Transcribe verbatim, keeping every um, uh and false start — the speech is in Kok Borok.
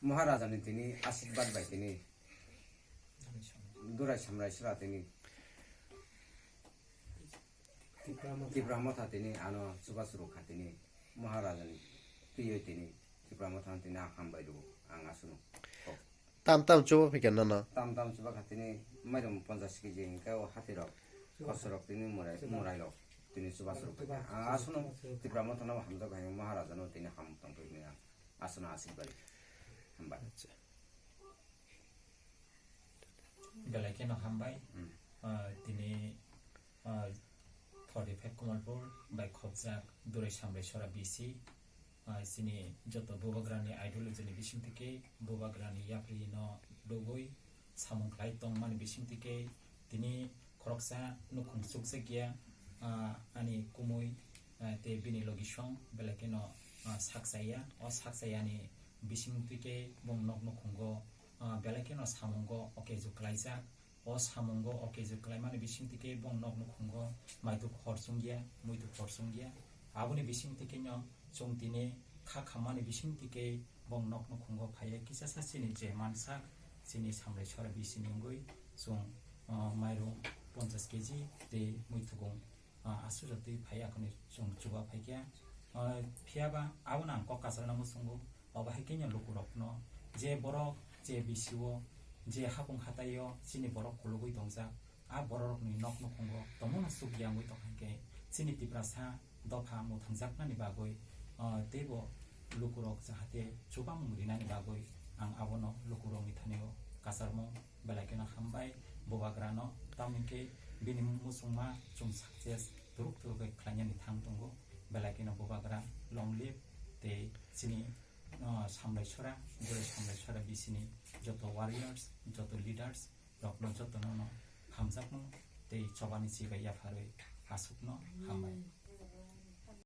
Maharajani tini asirwad bai tini Durai Samrai Sora tini Tipra Motha tini ano chubachu rwkha tini Maharajani twiwi tini Tipra Motha tini ang hambai rwo ang aswkno. Tam tam chuba phaikha nono. Tam tam chuba kha tini mairum ponchash kg hwnkhe o hatirok kosorok tini murai murairok tini chubachu rwkha. Ang aswkno Tipra Motha no hamjak hai Maharajano tini ham tongthok hinwi ang aswkno asirwad ri. Hambai. Belai kheno hambai. Hmm. Ah, tini, ah, forty five Kamalpur bai khopjak Durai Samrai Sora B C, ah, chini joto Bubagrani ideology ni bising tike Bubagrani yapri no dogwi samung khlai tongmani bising tike tini khoroksa nukhung chukjakya, ah, ani kumui, ah, tei bini logisong belai kheno, ah, sakchaya. O sakchayani bising tike bong nok nukhungo, ah, belai kheno samungo okeju klaijak. O samungo okeju klaimani bising tike bong nok nukhungo maituk hor chungya, muituk hor chungya. Aboni bising tike no chwng tini kha khammani bising tike bong nok nukhungo phaiya kisa sa chini je mansak chini Samrai Sora B C ni wngwi chwng, ah, mairum ponchash kg tei muithugung, ah, aswk jotwi phai akhoni chwng chuba phaikha. Ah, phiyaba abono ang kok kasarna muchungo, obo hai khe lukurokno je borok je B C o je hapung hataio chini borok kulugwi tongjak, a bororokni nok nukhungo tongmano chukya wngwi tongkha khe chini Tiprasa dopha muthungjaknani bagwi, ah, teibo lukurok jahate chubamung rinani bagwi ang abono lukurokni thanio kasarmung belai kheno hambai Bubagrano, tamni khe bini muchungma chwng success turuk turuk khe khlainani thang tongo. Belai kheno Bubagra long live tei chini, ah, Samrai Sora, Durai Samrai Sora B C ni joto warriors, joto leaders rokno jotono no hamjakmung tei chobani chibai yapharwi aswkno hambai.